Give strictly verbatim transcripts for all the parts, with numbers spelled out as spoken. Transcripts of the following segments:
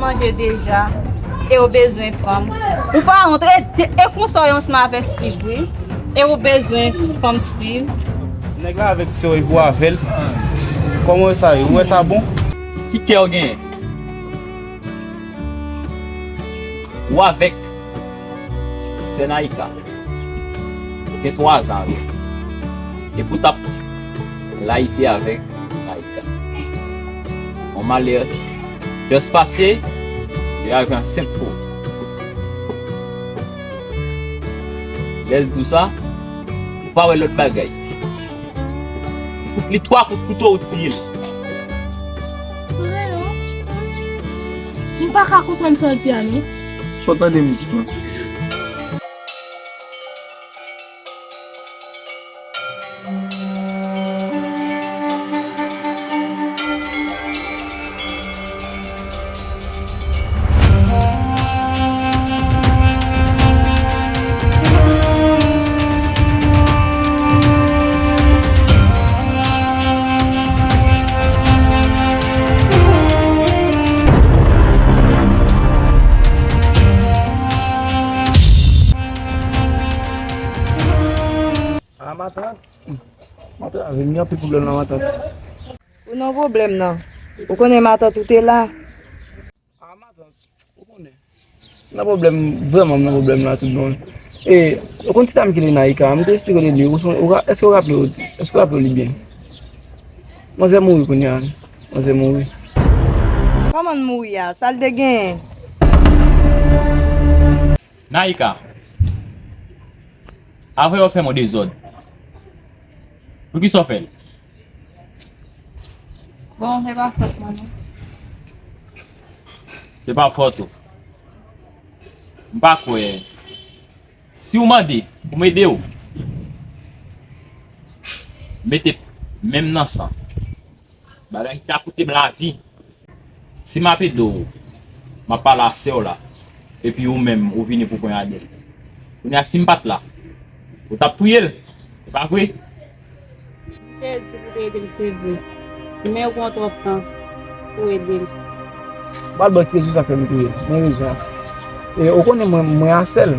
Manje deja, e ou bezwen fanm. Ou pa wont, e, e konsa w ye ansanm avèk Steve, wi. E ou bezwen fanm Steve. Nèg la avèk sè w epi w avè l. Kòman w wè sa ye? Ou wè sa bon? Ki kè w genyen? Ou avèk sè Naïka. Ou gen twa zan avè l. Epi w t ap layite avèk Naïka. Yon malè just pase, li rive ansent pou ou. Lè l di w sa, ou pa wè lòt bagay. Fout li twa kout kouto, ou tiye l. Frè, m pa ka konprann sa w di a, non. Sa w tande mizik lan? A, matant. Matant, avè m gen anpil pwoblèm nan, matant. Ou nan pwoblèm nan. Ou konnen matant ou te la. A, matant, ou konnen. M nan pwoblèm, vrèman, m nan pwoblèm la tout bon. E, ou konn ti dam ki rele Naïka, m te eksplike w de li, ou son-, ou ra-, èske ou raple w, èske ou raple w li byen? Manzè mouri kounye a, manzè mouri. Kòman l mouri a? Sa l te genyen? Naïka, avan w fè m yon dezòd. Poukisa w fè l? Bon, se pa fòt mwen, non. Se pa fòt ou. M pa kwè. Si w mande pou m ede w, mete men m nan san. Bagay ki ka koute m lavi. Si m ap ede w, m ap pale a sè w la, epi ou menm, ou vini pou ponyade l. Kounye a, si m pa t la, ou t ap touye l, se pa vre? M te di pou w te ede l, se vre. Men ou pran twòp tan pou w ede l. M pral ba w ki rezon sa fè m touye l. Men rezon an. E, ou konnen mwen, mwen a sè l.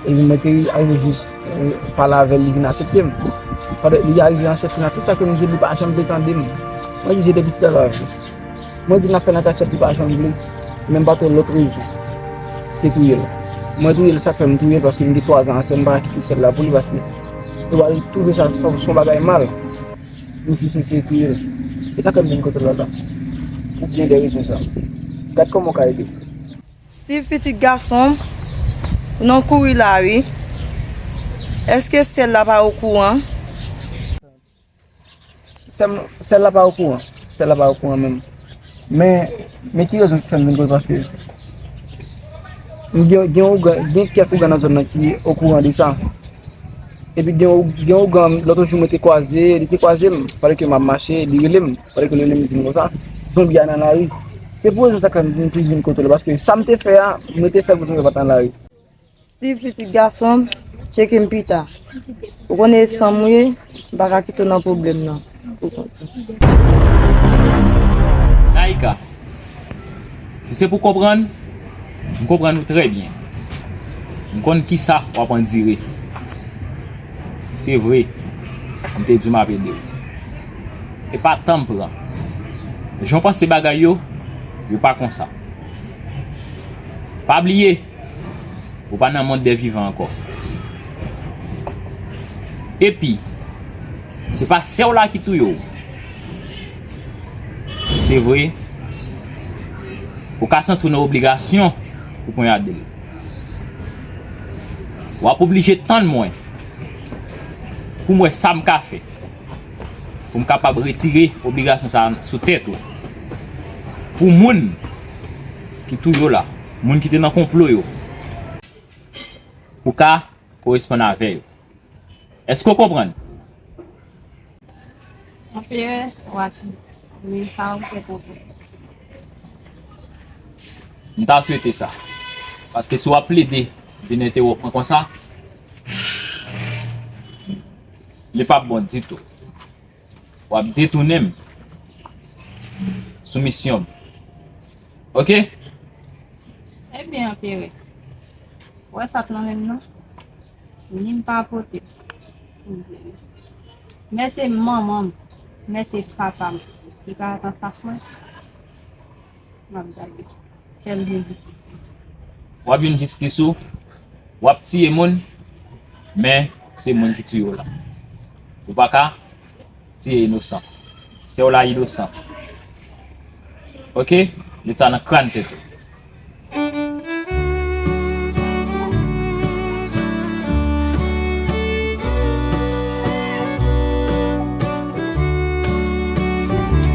Epi mwen te rive jis, e, pale avè l, li vin aksepte m. Pandan li arive ansent, kounye a tout sa ke m di l, li pa janm vle tande m. Mwen di, "Je te pitit la la vi." Mwen di, "N ap fè nan kachet," li pa janm vle. Men m pa twò lòt rezon ke touye l. Mwen touye l, sa k fè m touye l, paske m gen twa zan ansent, m pa ka kite sè l la pou li, paske yo pral twouve sa, sa, se yon bagay mal. M di, "Se, se touye l." E sa k fè m vin kote l la. Pou byen de rezon sa. Gad kòman w ka ede. Steve, pitit gason m, ou nan kouri la, wi. Èske sè l la pa okouran? Sè m, sè l la pa okouran. Sè l la pa okouran menm. Men, men ki rezon ki fè m vin kote, paske m gen, gen ougan, gen kèk ougan nan zòn nan ki okouran de sa. Epi gen, gen ougan, lòt jou mwen te kwaze, li te kwaze m, pandan ke m ap mache, li rele m. Fòk li rele m, li di m konsa, zonbi a nan lari. Se pou rezon sa ke m vin plis vin kote l, paske sa m te fè a, mwen te fè l pou zonbi a pa t nan lari. Steve, pitit gason m, tcheke m pita. Ou konnen e san m ou ye, m pa ka kite w nan pwoblèm nan. Ou konprann. Naïka, si se pou konprann, m konprann ou trè byen. M konn kisa w ap andire. Se vre, m te di w m ap ede w. E pa tan m pran. Jan w panse bagay yo, yo pa konsa. Pa bliye, ou pa nan mond dè vivan ankò. Epi, se pa sè w la ki touye w. Se vre, ou ka santi w nan obligasyon pou ponyade l. W ap oblije tann mwen pou m wè sa m ka fè pou m kapab retire obligasyon sa a sou tèt ou. Pou moun ki toujou la, moun ki te nan konplo yo, ou ka koresponn avè yo. Èske w konprann? Anperè, w ap wi, sa w fè konprann. M ta swete sa. Paske si w ap plede vin entewòp mwen konsa, li p ap bon ditou. W ap detounen m sou misyon m. Oke? Byen, anperè. Ou wè sa k nan men m nan? Ni m pa pote. Mèsi manman m. Mèsi papa m. Li parèt anfas mwen. M ap gade. Fè m jwenn jistis mwen. W ap jwenn jistis ou. W ap tiye moun. Men, se moun ki tiye w la. Ou pa ka tiye inosan. Sè w la inosan. Oke? Met sa nan kràn tèt ou.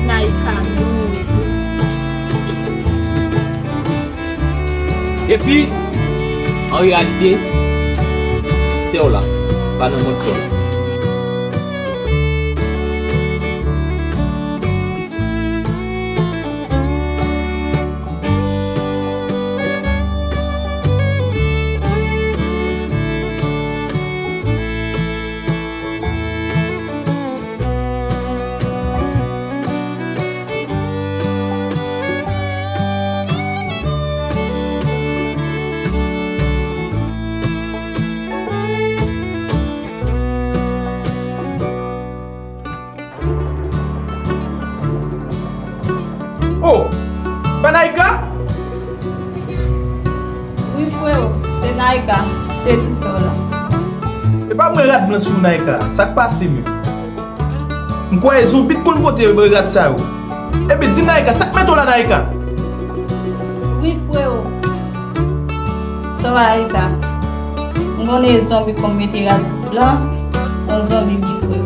Naïka. Epi, an reyalite, sè w la pa nan mond pa w la. Oh! Pa Naïka? Wi, freo, se Naïka. Se ti sè w la. E pa mwen rad blan sou Naïka. Sa k pase menm? M kwè zonbi t konn pote rad sa yo. Epi di Naïka, sa k mete w la, Naïka? Wi, freo. Sa w a ye sa? M konnen zonbi konn mete rad blan, se yon zonbi m ye, freo.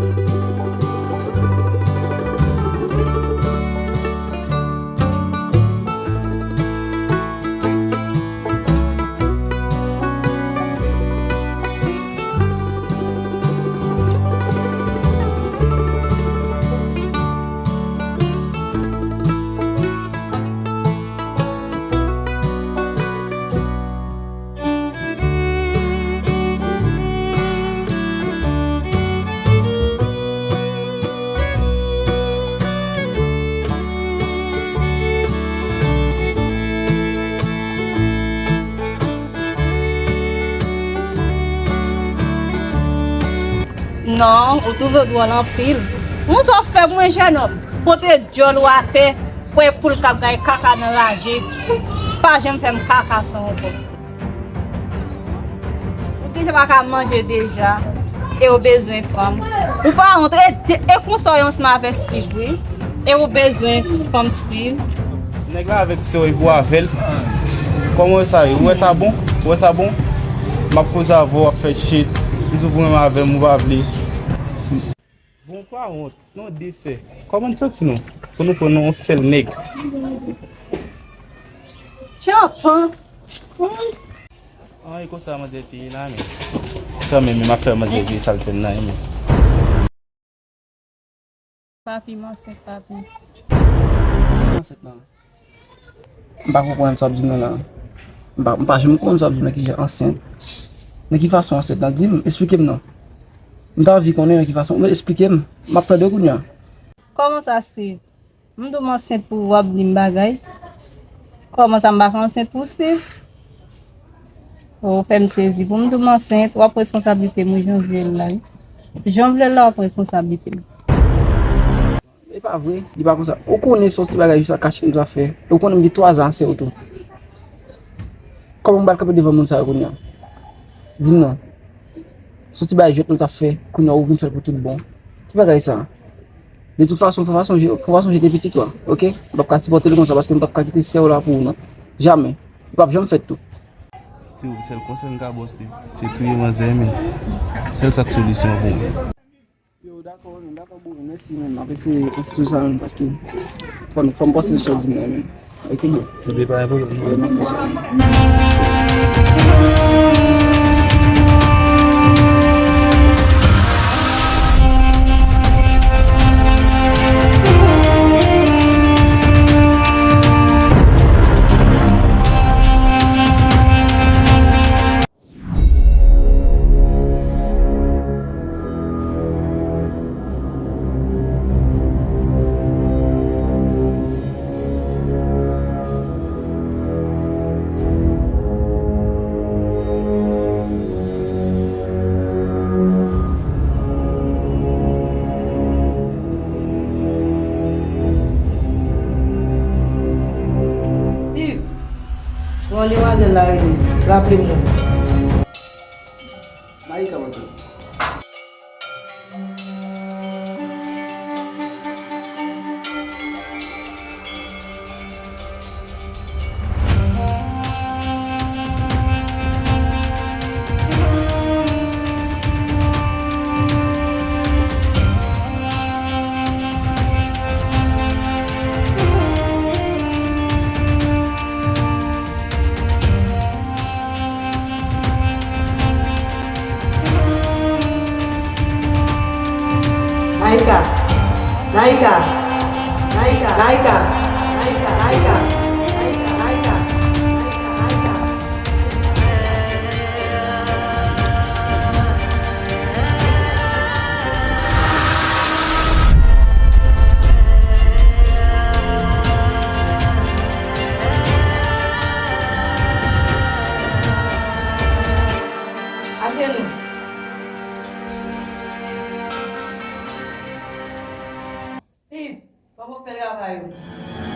Non, ou twouve w dwòl anpil. Yon sa w fè mwen, jennonm, pote djòl ou atè, kwè poul k ap bay kaka nan raje, pa janm fè m kaka sa ankò. Ou deja pa ka manje deja, e ou bezwen fanm. Ou pa wont, e, e konsa w ye ansanm avèk Steve, wi. E ou bezwen fanm, Steve. Nèg la avèk sè w epi w avè l. Kòman w wè sa ye? Ou wè sa bon? Ou wè sa bon? M ap koze avè w, w ap fè shit. M di w pou menm avè m, ou pa vle. Bon, pa wont, non, de sè. Kòman n santi nou? Pou nou pran nou yon sèl nèg. Tchanpan. An, e konsa manzè te ye la, men. Kanmenm, m ap fè manzè te ye sa l fè m la, men. Papi, m ansent, papi. Ki ansent lan? M pa konprann sa w ap di m nan la. M pa, m pa janm konn sa w ap di m nan, kijan ansent. Nan ki fason ansent lan? Di m, esplike m non. M ta anvi konnen nan ki fason. Esplike m. M ap tande w kounye a. Kòman sa, Steve? M di w m ansent pou ou, w ap di m bagay. Kòman sa m pa ka ansent pou Steve? Ou fè m sezi. Pou m di w m ansent, w ap responsablite m, wi, jan w vle l la, wi. Jan w vle l la, w ap responsablite m. E pa vre, li pa konsa. Ou konnen se yon ti bagay jis a kache nou ta fè. Ou konnen m gen twa zan sè w tou. Kòman m pral kanpe devan moun sa yo kounye a? Di m non. Se yon ti bagay jwèt nou ta fè, kounye a ou vin fè l pou tout bon. Ki bagay sa? De tout fason, fò w pa sonje, fò w pa sonje de pitit ou a, oke? M p ap ka sipòte l konsa paske m p ap ka kite sè w la pou ou non. Jamè. Li p ap janm fèt tou. Tio, sèl konsèy m ka ba w, Steve, se touye manzè, men sèl sa k solisyon an pou mwen. Yo, dakò, men dakò, bro, mèsi, men m ap eseye panse sou sa, men paske fò, fò m panse sou sa w di m nan, men. Oke, bro. Ebyen, pa gen pwoblèm. Wi, m ap fè sa, men. Raple m non. Maïka, mwen tou. Naïka. Naïka. Steve, poko fè travay ou.